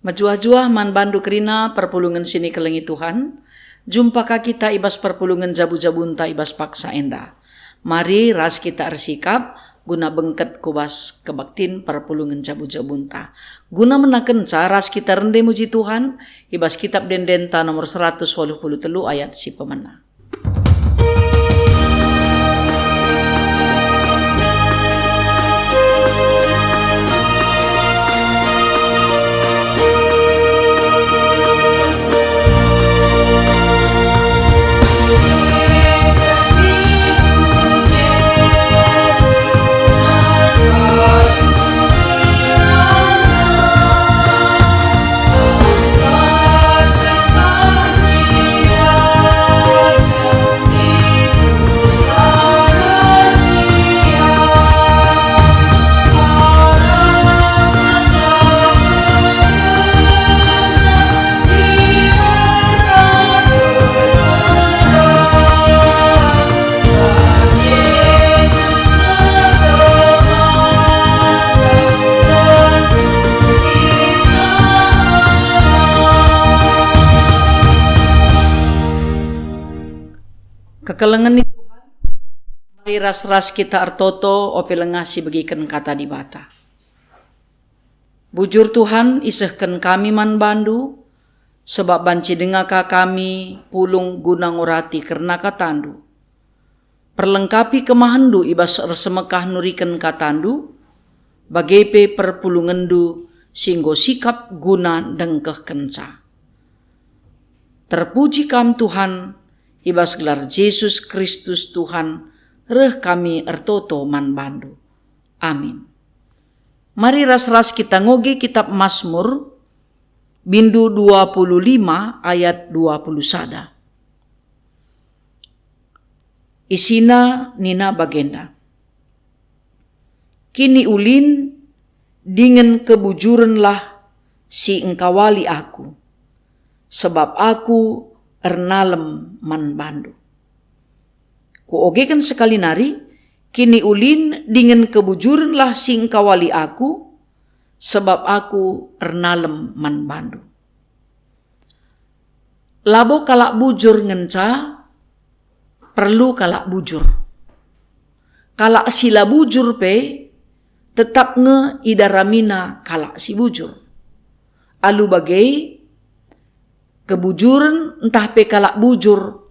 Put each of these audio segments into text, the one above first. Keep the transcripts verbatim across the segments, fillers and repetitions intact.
Mejuah-juah man bandu kerina perpulungen si nikelengi Tuhan. Jumpa ka kita i bas perpulungen jabu-jabunta i bas paksa enda. Mari ras kita ersikap guna bengket ku bas kebaktin perpulungen jabu-jabunta. Guna menakenca ras kita rende muji Tuhan i bas Kitab Ende-endenta nomor seratus waluh puluh telu ayat si pemena. Kekelengen ni Tuhan, mari ras-ras kita ertoto ope langa sibegiken Kata Dibata. Bujur Tuhan, isehken kami man bandu, sebab banci denga ka kami pulung guna ngurati kerna kataNdu. Perlengkapi kemahenNdu i bas ersemekah nuriken kataNdu, bage pe perpulungenNdu si enggo sikap guna ndengkehkenca. Terpuji Kam Tuhan, i bas gelar Jesus Kristus Tuhan, reh kami ertoto man bandu. Amin. Mari ras-ras kita ngoge Kitab Masmur, bindu dua puluh lima ayat dua puluh sada. Isina nina bagenda, "Kiniulin dingen kebujurenlah si engkawali aku, sebab aku ernalem man bandu." Kuogeken sekali nari, kiniulin dingen kebujurenlah si engkawali aku, sebab aku ernalem man bandu. Labo kalak bujur ngenca perlu kalak bujur. Kalak si la bujur pe tetap nge idaramina kalak si bujur. Alu bage, kebujuren ntah pe kalak bujur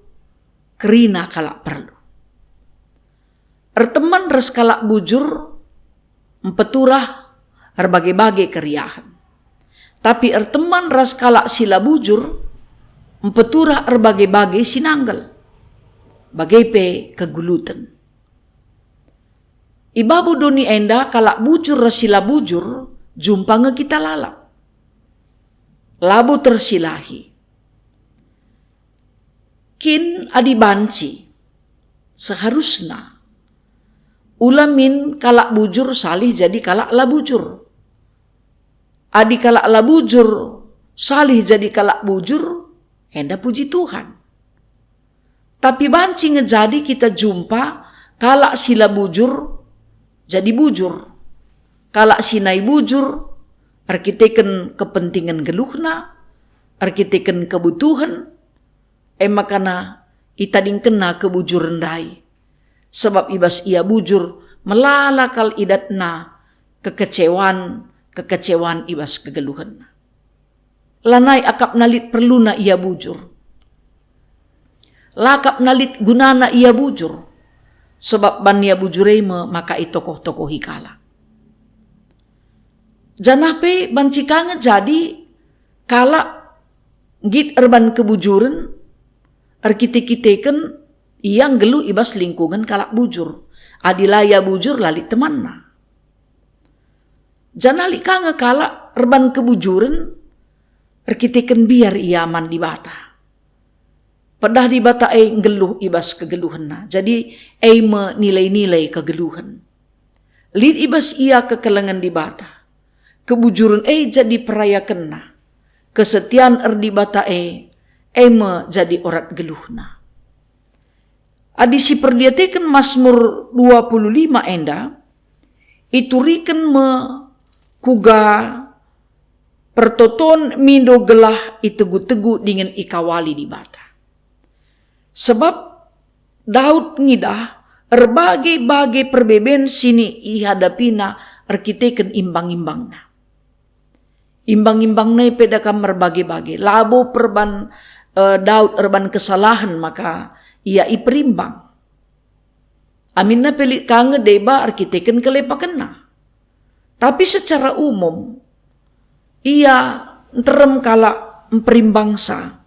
kerina kalak perlu. Erteman ras kalak bujur mpeturah erbage-bage keriahen. Tapi erteman ras kalak si la bujur mpeturah erbage-bage si nanggel, bage pe keguluten. I babo doni enda kalak bujur ras si la bujur jumpa nge kita lalap. Labo tersilahi. Kin adi banci, seharusna, ula min kalak bujur salih jadi kalak la bujur. Adi kalak la bujur salih jadi kalak bujur, enda puji Tuhan. Tapi banci nge jadi kita jumpa kalak si la bujur jadi bujur, kalak si nai bujur erkiteken kepentingen geluhna, erkiteken kebutuhen, e makana itadingkenna kebujuren ndai. Sebab i bas ia bujur, melala kal idatna kekecewan, kekecewan i bas kegeluhenna. Lanai akapna lit perluna ia bujur. La akapna lit gunana ia bujur, sebab ban ia bujur e me maka itokoh-tokohi kalak. Janah pe banci ka nge jadi kalak nggit erban kebujuren, erkite-kiteken ia nggeluh i bas lingkungen kalak bujur. Adi la ia bujur, la lit temanna. Janah lit ka nge kalak erban kebujuren, erkiteken mbiar ia man Dibata. Pedah Dibata e nggeluh i bas kegeluhenna. Jadi, e me nilai-nilai kegeluhen. Lit i bas ia kekelengen Dibata. Kebujuren e jadi perayakenna. Kesetian erdibata e, e me jadi orat geluhna. Adi siperdiateken Masmur dua puluh lima enda, ituriken me kuga Pertoton mindo gelah itegu-tegu dingen ikawali Dibata. Sebab Daud ngidah erbage-bage perbeben si ihadapina erkiteken imbang-imbangna. Imbang-imbang nai pe da kam merbage-bage. Labo perban, eh, Daud erban kesalahen maka ia iperimbang. Aminna pe lit ka nge deba erkiteken kelepakenna. Tapi secara umum, ia nterem kalak mperimbangsa.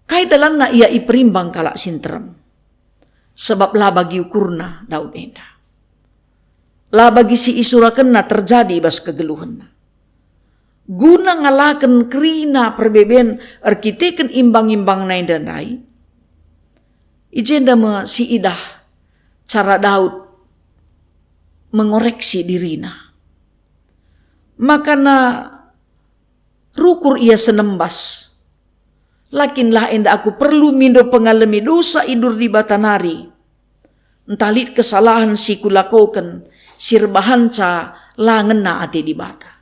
Kai dalanna ia iperimbang kalak si nterem? Sebab la bagi ukurna Daud enda. La bagi si isurakenna terjadi i bas kegeluhenna. Guna ngalaken kerina perbeben erkiteken imbang-imbangna enda ndai, i jenda me si idah cara Daud mengoreksi dirina. Makana rukur ia senembas. Lakinlah enda aku perlu mindo pengalemi dosa idur Dibata nari. Ntah lit kesalahen si kulakoken si erbahanca la ngena ate Dibata.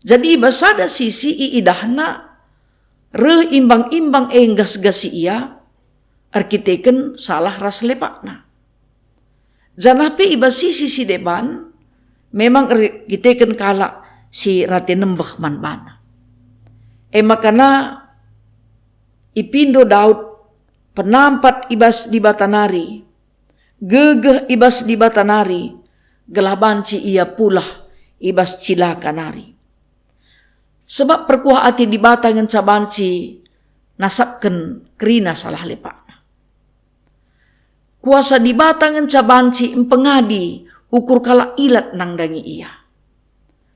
Jadi i bas sada sisi iidahna reh imbang-imbang e nggas-ngasi ia erkiteken salah ras lepakna. Janah pe i bas sisi si deban, memang erkiteken kalak si rate nembeh man bana. E makana ipindo Daud penampat i bas Dibata nari, gegeh i bas Dibata nari, gelah banci ia pulah i bas cilaka nari. Sebab perkuah ate Dibata ngenca banci nasapken kerina salah lepakna. Kuasa Dibata ngenca banci mpengadi ukur kalak ilat nandangi ia.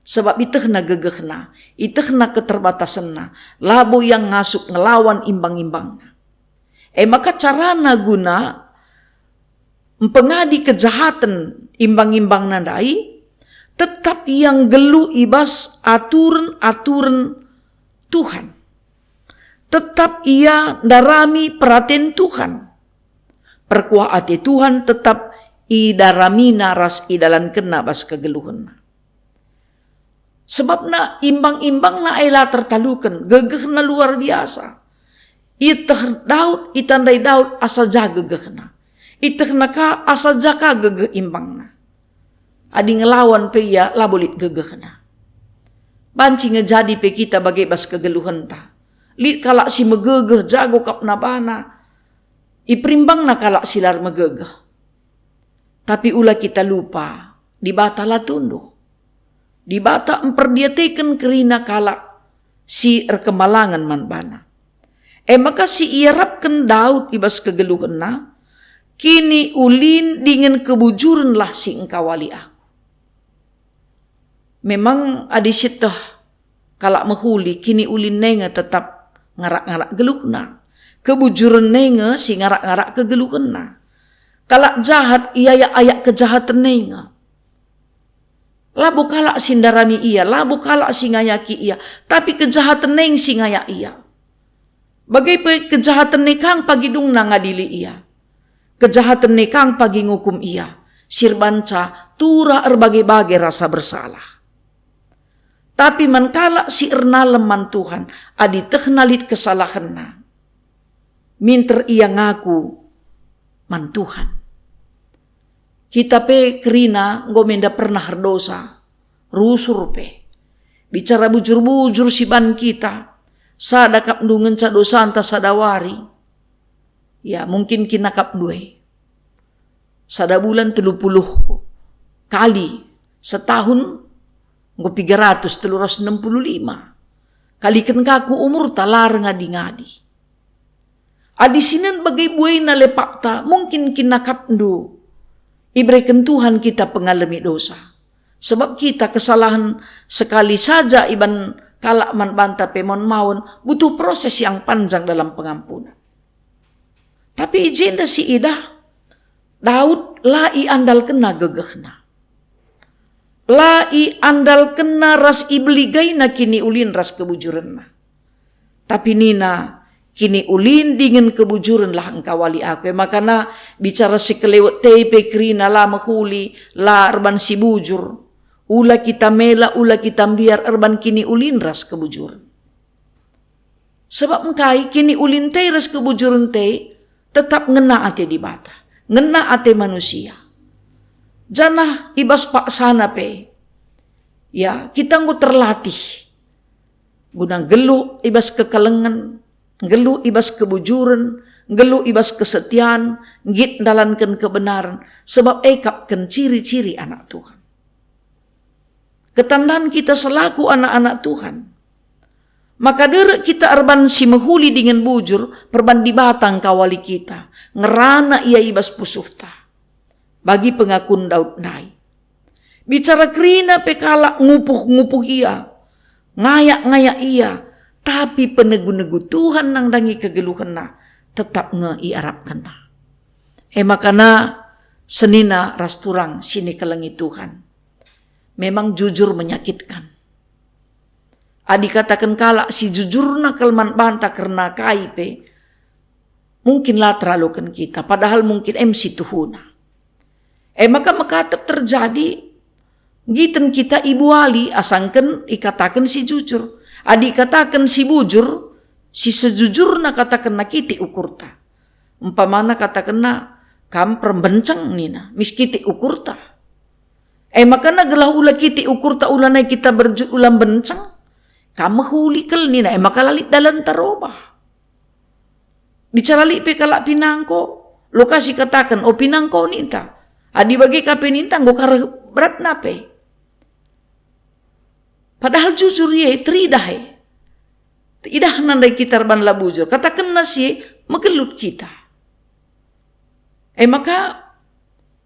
Sebab itehna gegehna, itehna keterbatasenna, labo ia ngasup ngelawan imbang-imbangna. E maka carana guna mpengadi kejahaten imbang-imbangna ndai, tetap ia nggeluh i bas aturen-aturen Tuhan. Tetap ia ndarami peraten Tuhan. Perkuah ate Tuhan tetap idaramina ras idalankenna bas kegeluhenna. Sebabna imbang-imbangna e la tertaluken, gegehna luar biasa. Ieteh Daud, itandai Daud asa ja gegehna. Itehna ka asa ja ka gegeh imbangna. Adi ngelawan pe ia labo lit gegehna. Banci nge jadi pe kita bage bas kegeluhenta. Lit kalak si megegeh jago kap nabana, iperimbangna kalak si la ermegegeh. Tapi ula kita lupa, Dibata la tunduh. Dibata mperdiateken kerina kalak si erkemalangen man baNa. E maka si iarapken Daud i bas kegeluhenna, "Kiniulin dingen kebujurenlah si engkawali aku." Memang adi sieteh kalak mehuli, kiniulin e nge tetap ngarak-ngarak geluhna. Kebujuren e nge si ngarak-ngarak kegeluhenna. Kalak jahat iayak-ayak kejahaten e nge. Labo kalak si ndarami ia, labo kalak si ngayaki ia, tapi kejahaten e nge si ngayak ia. Bage pe kejahaten e kang pagi dungna ngadili ia. Kejahaten e kang pagi ngukum ia, si erbanca turah erbage-bage rasa bersalah. Tapi man kalak si ernalem man Tuhan, adi tehna lit kesalahenna, minter ia ngaku man Tuhan. Kita pe kerina enggo me enda pernah erdosa, rusur pe. Bicara bujur-bujur si ban kita, sada kap ndu ngenca dosanta sada wari. Ya, mungkin kin akapndu e. Sada bulan telu puluh kali, setahun enggo piga ratus telu ratus enam puluh lima. Kaliken ka ku umurta la erngadi-ngadi. Adi sinen bage buena lepakta, mungkin kin akapndu ibereken Tuhan kita pengalemi dosa. Sebab kita kesalahen sekali saja iban kalak man banta pe maun-maun butuh proses yang panjang dalam pengampunan. Tapi i jenda si idah, Daud la iandalkenna gegehna. La iandalkenna ras ibeligaina kiniulin ras kebujurenna. Tapi nina, "Kiniulin dingen kebujurenlah engkawali aku." E makana bicara si kelewet e pe kerina la mehuli, la erban si bujur. Ula kita mela, ula kita mbiar erban kiniulin ras kebujuren. Sebab engkai kiniulin te ras kebujuren te tetap ngena ate Dibata, ngena ate manusia. Janah i bas paksana pe, ya, kita enggo terlatih guna nggeluh i bas kekelengen, nggeluh i bas kebujuren, nggeluh i bas kesetian, nggit ndalanken kebenaren, sebab e kap kin ciri-ciri anak Tuhan. Ketandan kita selaku anak-anak Tuhan. Maka derek kita erban si mehuli dingen bujur, perban Dibata engkawali kita, ngerana ia i bas pusuhta. Bagi pengakun Daud ndai. Bicara kerina pe kalak ngupuh-ngupuh ia, ngayak-ngayak ia, tapi penegu-negu Tuhan nandangi kegeluhenna tetap nge iarapkenna. E maka na senina ras turang si nikelengi Tuhan. Memang jujur menyakitkan. Adi kataken kalak si jujurna kal man banta kerna kai pe, mungkin la teraloken kita, padahal mungkin em si tuhuna. E maka mekatep terjadi, nggiten kita ibuali asangken ikataken si jujur. Adi ikataken si bujur, si sejujurna katakenna kitik ukurta. Umpamana katakenna, "Kam permbenceng," nina, "mis kitik ukurta." E maka na gelah ula kitik ukurta, ula nai kita berjut ula mbenceng, kam mehuli kal nina, e maka la lit dalanta robah. Bicara lit pe kalak pinangko, lokasi kataken, "O pinangko," ninta. Adi bage ka pe ninta, enggo ka reh beratna pe. Padahal jujur ia, teridah e. Idahna ndai kita erban la bujur. Katakenna si e, megelut kita. E maka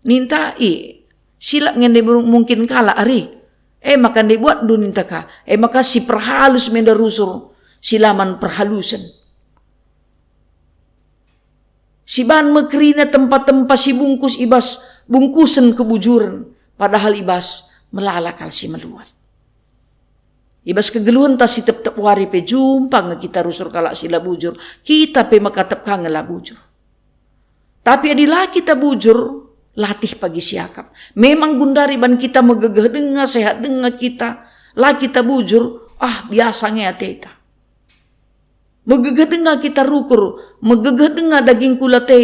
ninta, "I, silap nge ndai mung-, mungkin kalak ari." E maka ndai buatndu ninta ka. E maka si perhalus me enda rusur, si la man perhalusen. Si ban me kerina tempa-tempa si bungkus i bas bungkusen kebujuren, padahal i bas melala kal si meluat. I bas kegeluhenta si tep-tep wari pe jumpa nge kita rusur kalak si la bujur, kita pe mekatep ka nge la bujur. Tapi adi la kita bujur, latih pagi siakap. Memang gundari ban kita megegeh denga, sehat denga kita, la kita bujur, ah, biasa nge ateta. Megegeh denga kita rukur, megegeh denga dagingku la te,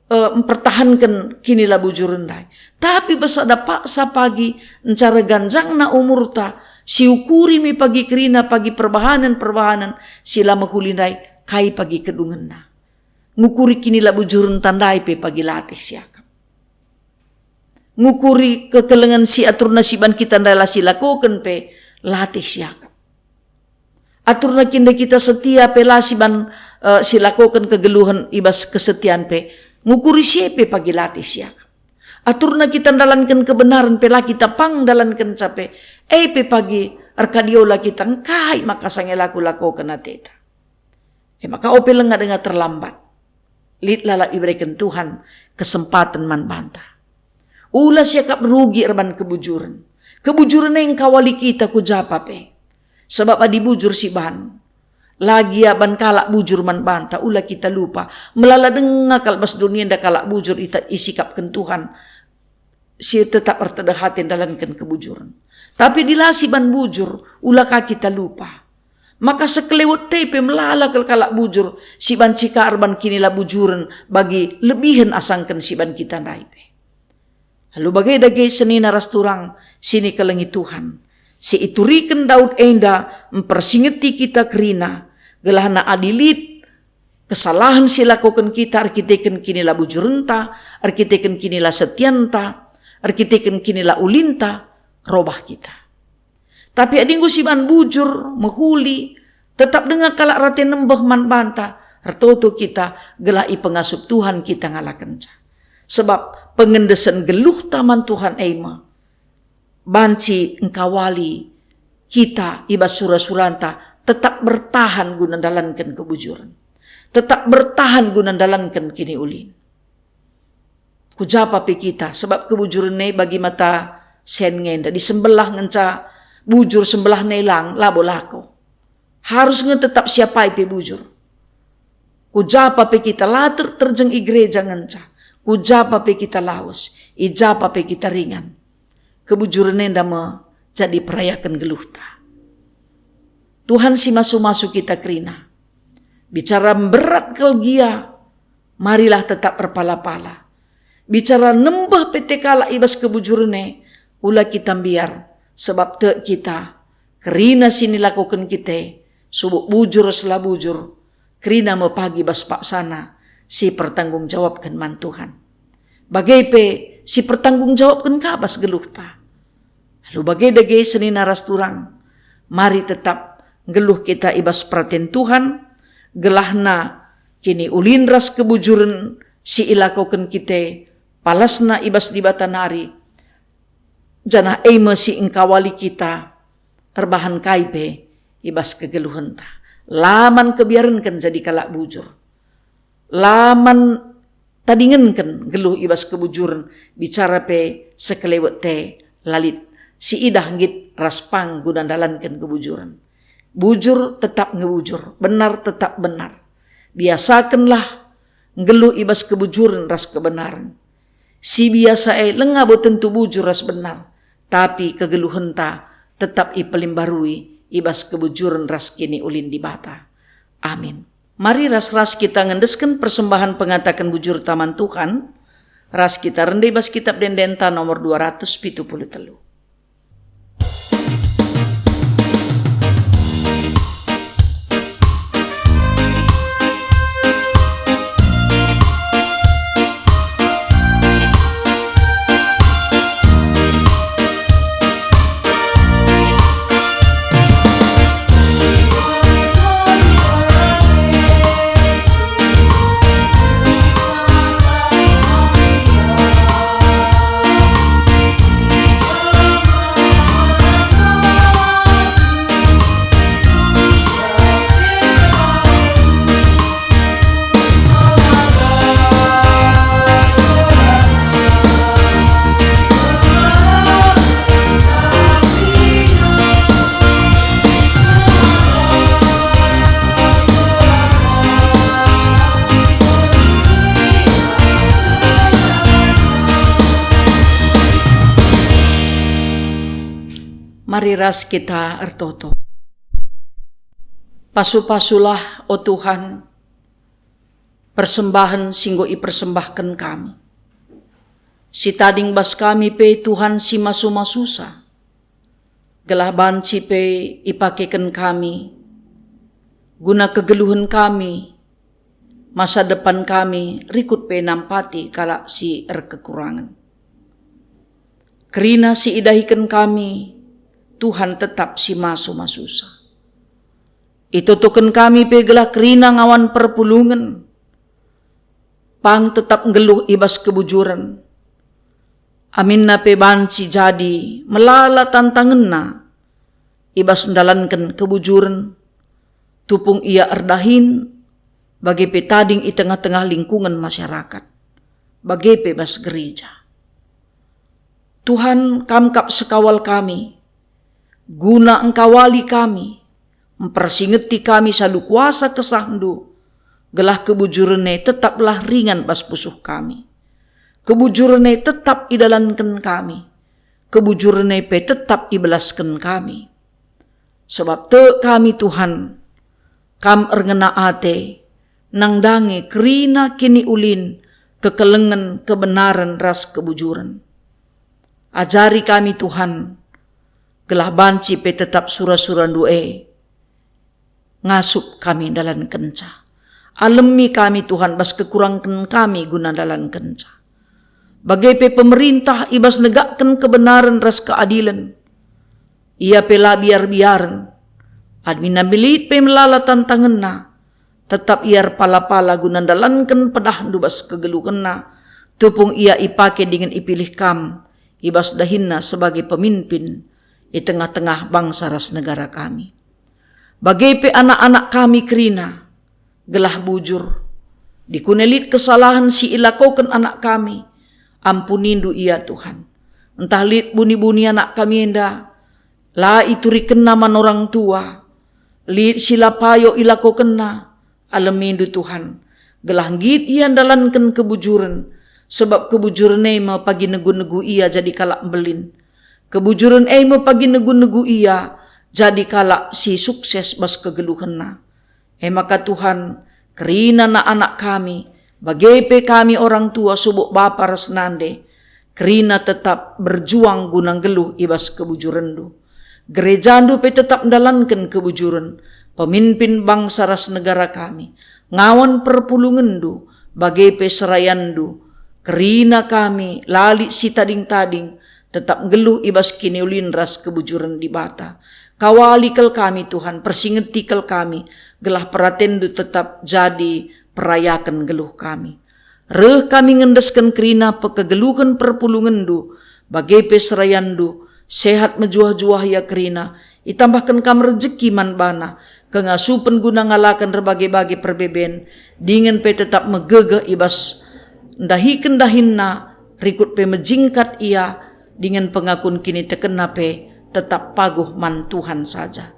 e, mpertahanken kinilabujuren ndai. Tapi bas sada paksa pagi, ncara ganjangna umurta, siukuri me pagi kerina pagi perbahanen-perbahanen si la mehuli ndai, kai pagi kedungenna. Ngukuri kinilabujurenta ndai pe pagi latih siakap. Ngukuri kekelengen si aturna si ban kita ndai la silakoken pe latih siakap. Aturna kin ndai kita setia pe la si ban, eh, silakoken kegeluhen i bas kesetian pe, ngukuri si e pe pagi latih siakap. Aturna kita ndalanken kebenaren pe la kita pang ndalankenca pe, e pe pagi erkadiola kita, "Engkai maka sanga la kulakoken ateta?" E maka ope langa denga terlambat. Lit lalap ibereken Tuhan kesempaten man banta. Ula siakap rugi erban kebujuren. Kebujuren e engkawali kita ku japa pe. Sebab adi bujur si ban, la gia ban kalak bujur man banta, ula kita lupa. Melala denga kal bas doni enda kalak bujur ita-, isikapken Tuhan. Si tetap ertedeh ate ndalanken kebujuren. Tapi adi la si ban bujur, ula ka kita lupa. Maka sekelewet te pe melala kal kalak bujur si banci ka erban kinilabujuren bagi lebihen asangken si ban kita ndai pe. Alu bage dage senina ras turang si nikelengi Tuhan, si ituriken Daud enda mpersingeti kita kerina, gelahna adi lit kesalahen si lakoken kita erkiteken kinilabujurenta, erkiteken kinilasetianta, erkiteken kinilaulinta, robah kita. Tapi adi enggo si ban bujur, mehuli, tetap denga kalak rate nembeh man banta, ertoto kita gelah ipengasup Tuhan kita ngalakenca. Sebab pengendesen geluhta man Tuhan e me banci engkawali kita i bas sura-suranta tetap bertahan guna ndalanken kebujuren, tetap bertahan guna ndalanken kiniulin. Ku japa pe kita, sebab kebujuren e bagi mata sen ngenda, disembelah ngenca bujur, sembelah ne lang, labo lako. Harus nge tetap siapai pe bujur. Ku japa pe kita la ter-, terjeng i gereja ngenca. Ku japa pe kita lawes, i japa pe kita ringan. Kebujuren enda me jadi perayaken geluhta. Tuhan si masu-masu kita kerina. Bicara mberat kal gia, marilah tetap erpala-pala. Bicara nembeh pe te kalak i bas kebujuren e, ula kita mbiar, sebab tek kita, kerina si nilakoken kita, subuk bujur ras la bujur, kerina me pagi bas paksana si pertanggung jawabken man Tuhan. Bage pe si pertanggung jawabken ka bas geluhta. Alu bage dage senina ras turang, mari tetap nggeluh kita i bas peraten Tuhan, gelahna kiniulin ras kebujuren si ilakoken kita, palasna i bas Dibata nari, janah e me si engkawali kita erbahan kai pe i bas kegeluhenta. La man kebiarenken jadi kalak bujur. La man tadingenken geluh i bas kebujuren, bicara pe sekelewet te la lit. Si idah nggit ras pang guna ndalanken kebujuren. Bujur tetap nge bujur, benar tetap benar. Biasakenlah nggeluh i bas kebujuren ras kebenaren. Si biasa e langa bo tentu bujur ras benar, tapi kegeluhenta tetap ipelimbarui i bas kebujuren ras kiniulin Dibata. Amin. Mari ras-ras kita ngendesken persembahen pengataken bujurta man Tuhan, ras kita rende i bas Kitab Ende-Endenta nomor dua ratus pitu puluh telu. Mari ras kita ertoto. Pasu-pasulah, o Tuhan, persembahen si enggo ipersembahken kami. Si tading bas kami pe Tuhan si masu-masusa, gelah banci pe ipakeken kami guna kegeluhen kami, masa depan kami, rikut pe nampati kalak si erkekurangen. Kerina si idahiken kami, Tuhan tetap si masu-masusa. Itotoken kami pe gelah kerina ngawan perpulungen, pang tetap nggeluh i bas kebujuren. Aminna pe banci jadi melala tantangenna i bas ndalanken kebujuren, tupung ia erdahin, bage pe tading i tengah-tengah lingkungen masyarakat, bage pe bas gereja. Tuhan, Kam kap sekawal kami, guna engkawali kami, mpersingeti kami alu kuasa KesahNdu, gelah kebujuren e tetaplah ringan bas pusuh kami. Kebujuren e tetap idalanken kami, kebujuren e pe tetap ibelasken kami. Sebab tek kami, Tuhan, Kam erngena ate, nandangi kerina kiniulin, kekelengen, kebenaren ras kebujuren. Ajari kami, Tuhan, gelah banci pe tetap sura-suraNdu e ngasup kami ndalankenca. Alemi kami, Tuhan, bas kekurangken kami guna ndalankenca. Bage pe pemerintah i bas negakken kebenaren ras keadilen, ia pe la biar-biaren. Adi nina lit pe melala tantangenna, tetap ia erpala-pala guna ndalanken pedahNdu bas kegeluhenna, tupung ia ipake dingen ipilih Kam i bas dahinna sebagai pemimpin i tengah-tengah bangsa ras negara kami. Bage pe anak-anak kami kerina, gelah bujur. Dikune lit kesalahen si ilakoken anak kami, ampunindu ia, Tuhan. Ntah lit buni-buni anak kami enda, la iturikenna man orang tua, lit si la payo ilakokenna, alemindu, Tuhan, gelah nggit ia ndalanken kebujuren, sebab kebujuren e me pagi negu-negu ia jadi kalak mbelin. Kebujuren e me pagi negu-negu ia jadi kalak si sukses bas kegeluhenna. E maka Tuhan, kerina anak-anak kami, bage pe kami orang tua subuk bapa ras nande, kerina tetap berjuang guna nggeluh i bas kebujurenNdu. GerejaNdu pe tetap ndalanken kebujuren, pemimpin bangsa ras negara kami, ngawan perpulungenNdu, bage pe serayanNdu, kerina kami la lit si tading-tading, tetap nggeluh i bas kiniulin ras kebujuren Dibata. Kawali kal kami, Tuhan, persingeti kal kami, gelah peratenNdu tetap jadi perayaken nggeluh kami. Reh kami ngendesken kerina pekegeluhen perpulungenNdu, bage pe serayanNdu, sehat mejuah-juah ia kerina, itambahken Kam rejeki man bana, kengasupen guna ngalaken erbage-bage perbeben, dingen pe tetap megegeh i bas ndahiken dahinna, rikut pe mejingkat ia, dingen pengakun kinitekenna pe tetap paguh man Tuhan saja.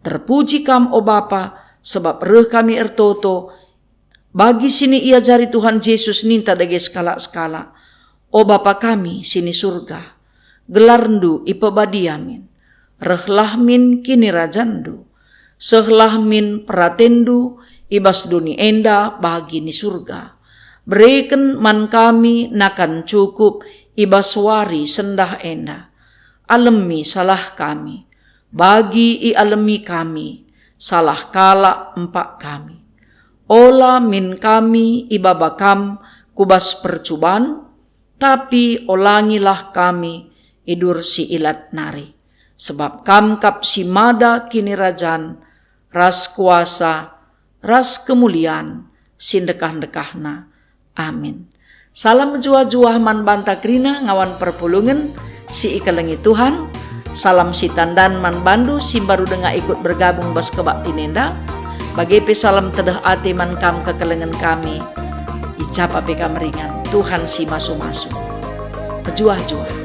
Terpuji Kam, o Bapa, sebab reh kami ertoto, bagi si niajari Tuhan Jesus ninta dage sekalak-sekalak, "O Bapa kami si ni Surga, gelarNdu ipebadia min, rehlah min kinirajanNdu, sehlah min peratenNdu i bas doni enda bagi ni Surga. Bereken man kami nakan cukup i bas wari sendah enda. Alemi salah kami, bagi ialemi kami salah kalak empak kami. Ola min kami ibaba Kam ku bas percuban, tapi olangilah kami i dur si ilat nari. Sebab Kam kap si mada kinirajan, ras kuasa, ras kemulian si ndekah-ndekahna. Amin." Salam mejuah-juah man banta kerina ngawan perpulungen si ikelengi Tuhan. Salam sitandan man bandu si mbaru denga ikut bergabung bas kebaktin enda. Bage pe salam tedeh ate man kam kekelengen kami. Icapa pe kam ringan, Tuhan si masu-masu. Mejuah-juah.